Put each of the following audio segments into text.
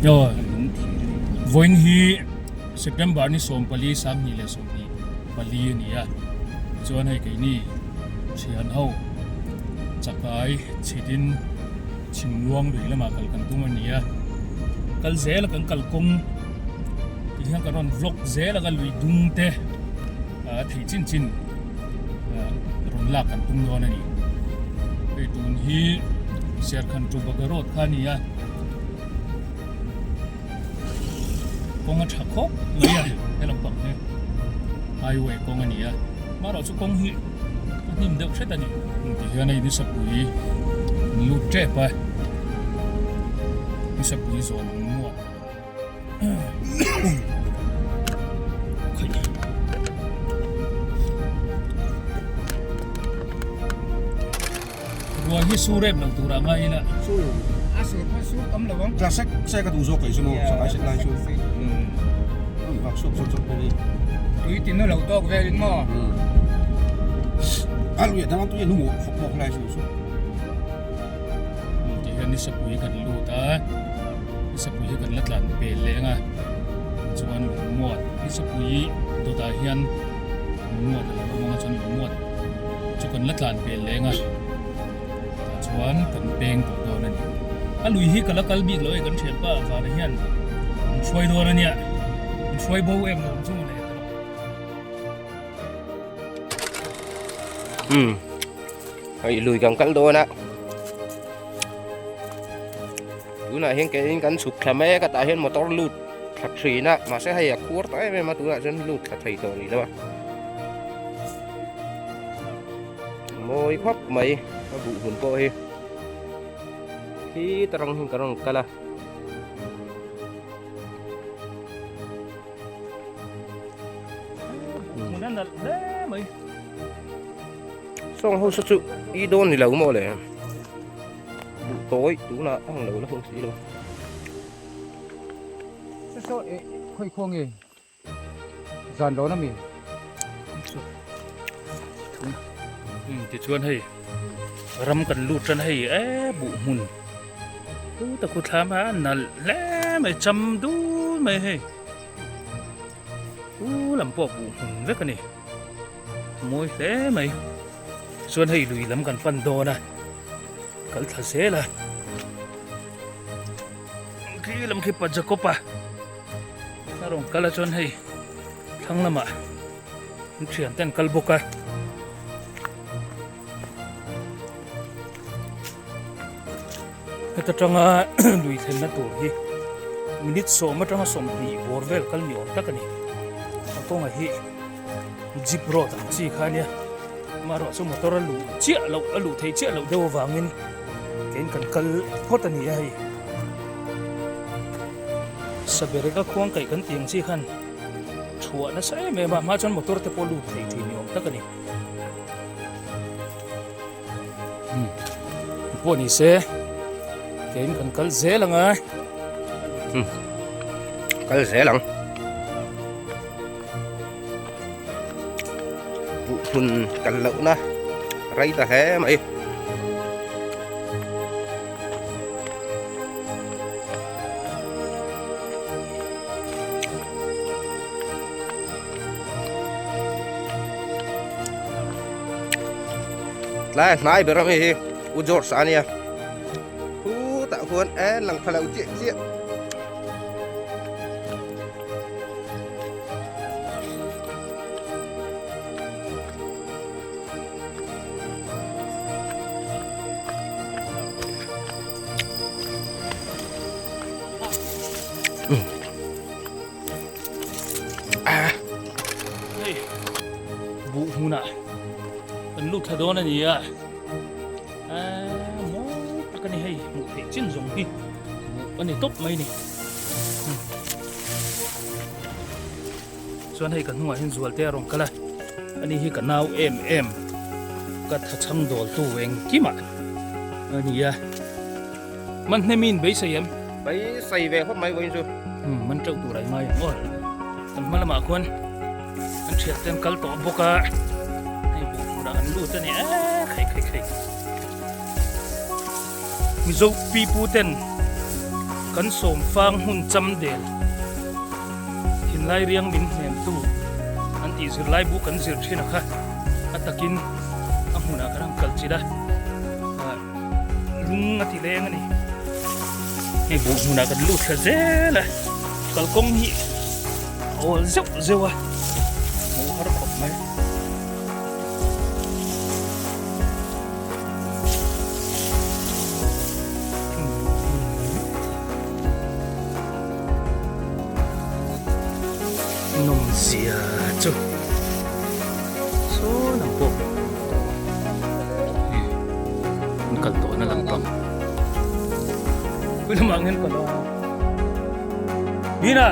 Aw vawiin hi September ni 14 2024 a ni a chuan hei keini thian ho chakai chhitin chhimluang lui lamah kal kan tum a ni a kal zel a kan kalkawng tih hian kan rawn vlog zel a ka lui dung te a theih chin chin rawn lak kan tum dawn a ni hei tun hi Serkhan to Baga road kha a ni a kawng a tha khawp mai a he lampang hi highway kawng a ni a amaherawhchu kawng hi a hnim deuh hret a ni tihian hei nisapui an lut tep a nisapui zawn ang muat. Rual hi su rep lo tur ah ngai ila. Su a sur kha sur tam lo ang. Tla sek sek a duh zawk kei chu maw sakai sek lai chu. Ui vak suak suak suak pawh hi. Tui tin a lo tawk vel in maw. A lui a dang tui a nu khawp khawk lai chu chu. Ti hian ni sapui kan lut a. Nisapui hi kan la tlan pel leh ang a, chuan lungmuat Nisapui dawtah hian lungmuat a lo awm ang a, chuan lungmuat chu kan la tlan pel leh ang a, tah chuan kan peng tawh dawn a ni. A lui hi ka la kal bik lo e kan thianpa vana hian min hruai dawn a nia, min hruai bo em lo chu mawle ka lo. Umm hei lui kan kal dawn a. Tunah hian keiin kan chhuk thla mek a tah hian motor lut thla thin a mahse hei a khuar ta em em a tunah chuan lut thla thei tawh ni lo a mawi khawp mai a buh hmun pawh hi khi ta rawng hian ka rawn kal a. Hmun a nalh hle mai. Sawng ho saw chu i dawn ni lo maw le. Duh tawi tunah a ang lo la hung si lo. Saw saw eh khawi khaw nge zan dawn ami. Tichuan hei ram kan lut tan hei e buh hmun chu ta khu thlam a nalh hle mai cham dul mai hei u lam pawh buh hmun vek a ni mawi hle mai chuan hei lui lam kan pan dawn a kal thla zel a khi lam khi pa Jacob a a rawn kal a chuan hei thlang lamah an thian te an kal bawk a. Heta tanga lui thlenna tur hi minute sawm atanga 20 bawr vel kal ni awm tak a ni. A kawnga hi jeep road ang chi kha ania amaherawh chu motor a luh chiah loh a luh theih chiah loh deuh avangin kein kan kal phawt a ni a hei. Sabereka khuang kaih kan tih ang chi khan thuah nasa em em a hma chuan motor te pawh lut thei thin ni awm tak a ni. Hmm. Pawh ni se kein kan kal zel ang a. Hmm. Kal zel ang. Buhhmun kal lohna rei ta hle mai. Tlai a hnai ber ami hi U George a nia khutah khuan en lang pha lo chiah chiah. Hei buh hmunah kan lut thla dawn a ni a mawi tak a ni hei hmuh theih chin zawng hi buh a ni tawp mai a ni chuan hei ka hnungah hian zual te a rawn kal a ani hi ka nau em em ka thachhang dawl tu engkimah a ni a. Man hnemin beisei em? Beisei ve khawp mai vawiin chu. Umm man teuh tur ai ngai ang aw. Kan hma lamah khuan kan thian te an kal tawh bawk a, hei buh hmunah an lut a ni e khai khai khai. Mizo pipu ten Kan sawmfang hmun cham del thinlai riang min hnemtu an tih zirlai bu kan zir thin a kha a takin a hmunah kan han kal chilh a lung a ti leng a ni. Hei buh hmunah kan lut thla zel a kalkawng hi a awl zeuh zeuh a hmuh har khawp mai. Nawmzia chu sawn ang pawh an kal tawhna lampang lamah hian kal a Nina.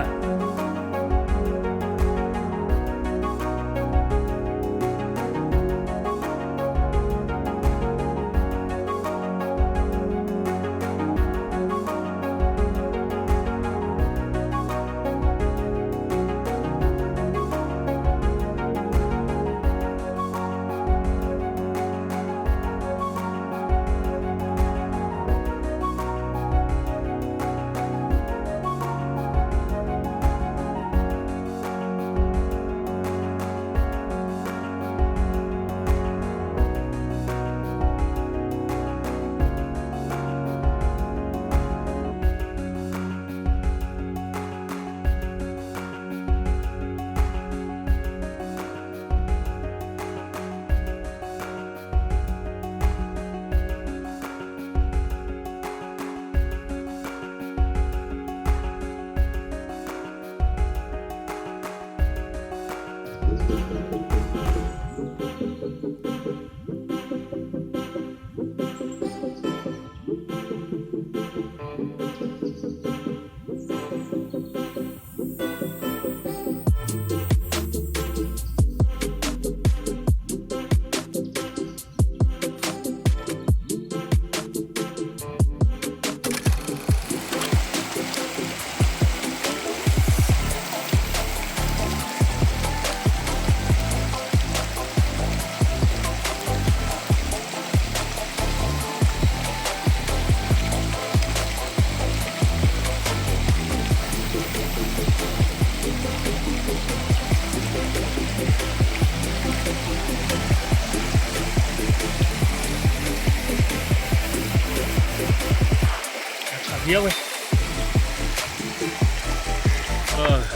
A tha viau e.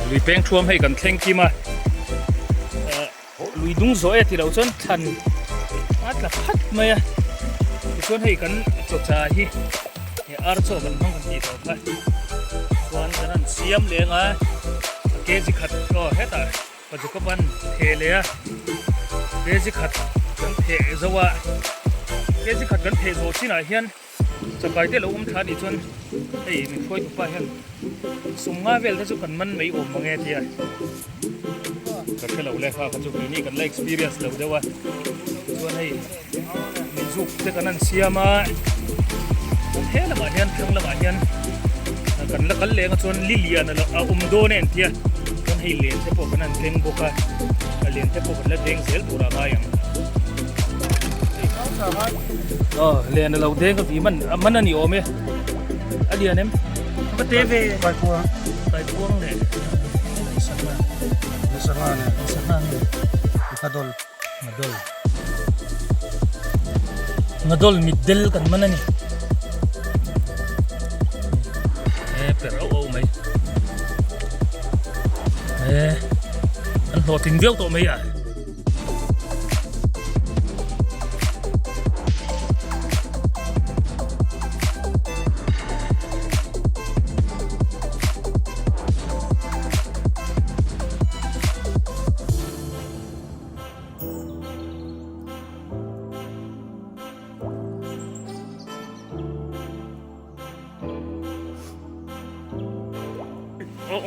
Lui peng thuam hei kan thleng kim a. Lui dung zawh e tilo chuan thlan a tla phat mai a. Tichuan hei kan chawcha hi he ar chaw kan hmang kan tih tawh kha. Chuan kan han siam leng a. Kg khat aw hetah Pa Jacob-a'n theh leh a, kg khat kan theh zo a, kg khat kan theh zawh chinah hian chakai te lo awm tha anih chuan hei min hruaitu pa hian sum nga vel te chu kan man mai awm mange tia ka hre lo le kha kha chu keini kan la experience lo deuh a chuan hei min zuk te kan han siam a he lamah hian thlang lamah hian kan la kal leng a chuan li lian a awm dawn e an tia chuan hei len te pawh kan han keng bawk a a len te pawh kan la deng zel tur a ngai ang aw len a lo deng a vi man a man a ni awm e a lian em a te ve Kaikuang kaikuang leh sangha sangha ne sangha nge Ngadol Ngadol Ngadol mitdel kan man a ni. E per auh auh mai. E an hlawhtling viau tawh mai a.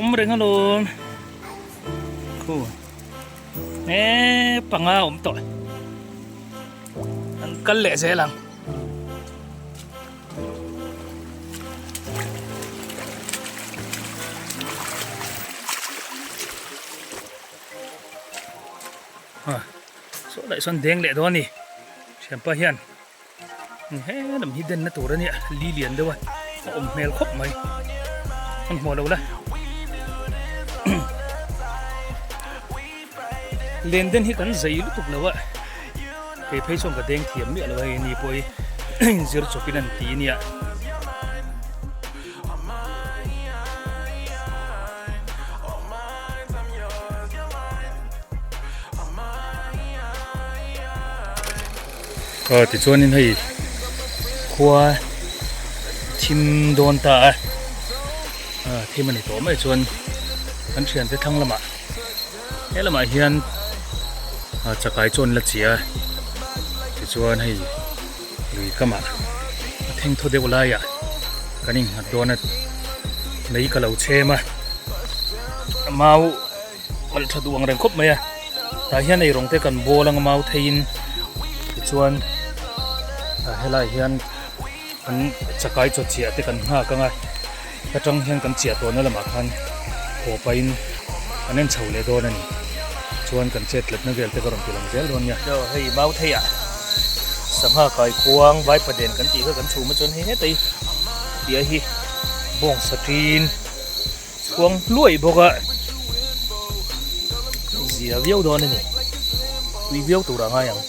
Awm reng alawm khu e panga awm tawh an kal leh zel ang. Saw laih sawn deng leh dawn a ni thianpa hian he lam hi denna tur a nia li lian deuh a a awm hmel khawp mai. Hmanhmawh lo la. Len den hi kan zei lutuk lo a, kei phei chuan ka deng thiam miah lo a hei ni pawh hi inzir chawpin an ti nia. Aw tichuanin hei khua thim dawn ta a, thim a ni tawh mai chuan kan thiante thlang lamah he lamah hian chakai chu an la chi a, tichuan hei lui kamah a thengthaw deuh laiah kan innghat dawn a, lei ka lo chhem a, mau Kalh tha duh ang reng khawp mai a, tah hian eirawng te kan bawl anga mau theiin tichuan helai hian kan chakai chaw chiah te kan nghak anga atang hian kan chiah tawhna lamah khan haw pahin an en chho leh dawn a ni chuan kan chet tlatna vel te ka rawn ti lang zel dawn nia. Aw hei mau theiah sangha kai khuang vaipaden kan tih kha kan chhum a chuan hei hetei tia hi bawng saṭin. Chhuang hluai bawk a, zia viau dawn a ni, tui viau tur a ngai ang.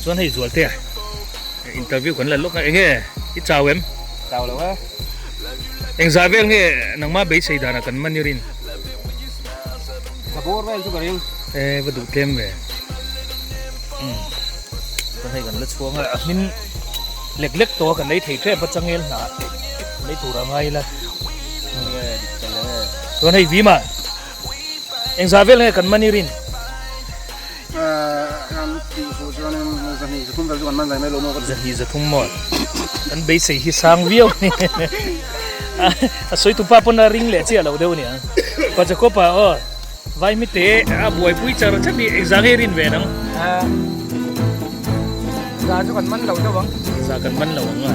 Chuan hei Zualte a interview kan la lawk a, enge i chau em? Chau lo a. Engzah vel nge nangmah beisei danah kan man i rin? Ka bawr vel chu ka ring. E va duh tlem ve. Umm chuan hei kan la chhuang a, a hmin lek lek tawh a kan lei thei tep a changel hna lei tur a ngai ila. Chuan hei Vima engzah vel nge kan man i rin? Zahnih zathum maw? Kan beisei hi sang viau a ni. A sawi tupa pawn a ring leh chiah lo deuh a nia. Pa Jacob-a aw vai hmite a buaipui char char ni engzah nge i rin ve nang? Za chu kan man lo deuh ang. Za kan man lo ang a.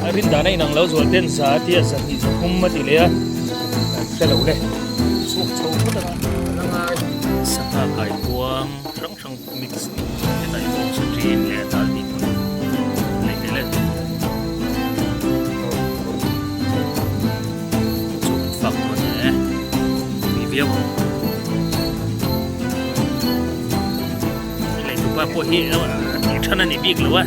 A rin dan a inang lo zual ten za a tia zahnih zathum a ti leh a. Hre lo le. Chhuak chho phawt ang a. Sangha kai kuang hrang hrang mix hetah hi bawng sa ṭin leh dal tih pawn lei tel e. Chhuk fak dawn e. Tui viau ang. Leitupa pawh hi a tih than a ni bik lo a.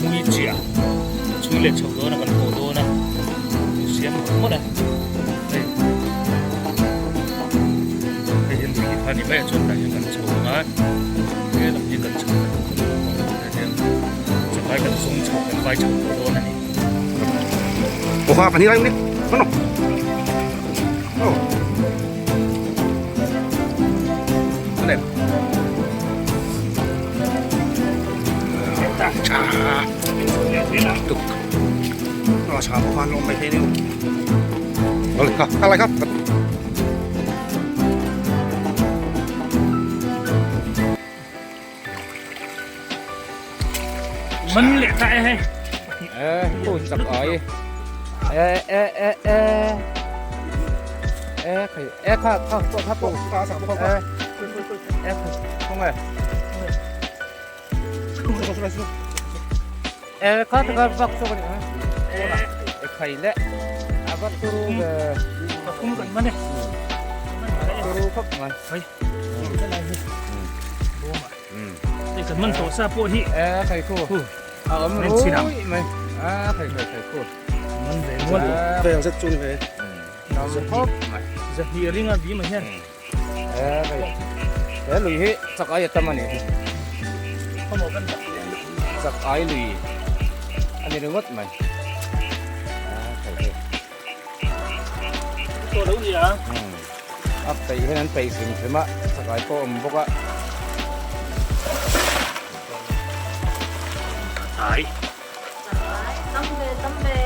Mui chiah chhui leh chho dawn a kan haw dawn a. Siam mawlh mawlh a hei hei hi lui kha ni mai a chuan tah hian kan chho ang a he lam hi kan chho tah hian chakai kan zawng chho kan vai chho tawh dawn a ni. Oha kan hi lai ni ano oh ane cha tuk Man leh ta e hei. E pu chak ai. E e e e. E khai e kha kha kha kha pu. E e không e. E kha kha vak so ni. E khai le. A vak turu ve. Pathum kan man e. Turu khawp mai. Hei. Hei kan man tawh sa pawh hi. E khai khu. A awm rui mai. A khai khai khai khu. Man ve mual. Vel zet chu ni ve. Khawp mai. Zahnih ringa vi mai hian. He lui hi chak ai a tam a ni chak ai lui a ni ringawt mai. tawh lo nia. A peih hian an peih hrim hrim a, chakai pawh a awm bawk a. Ai. Tam ve tam ve.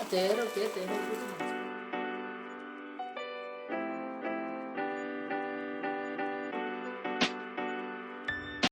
A te reuh te te ho.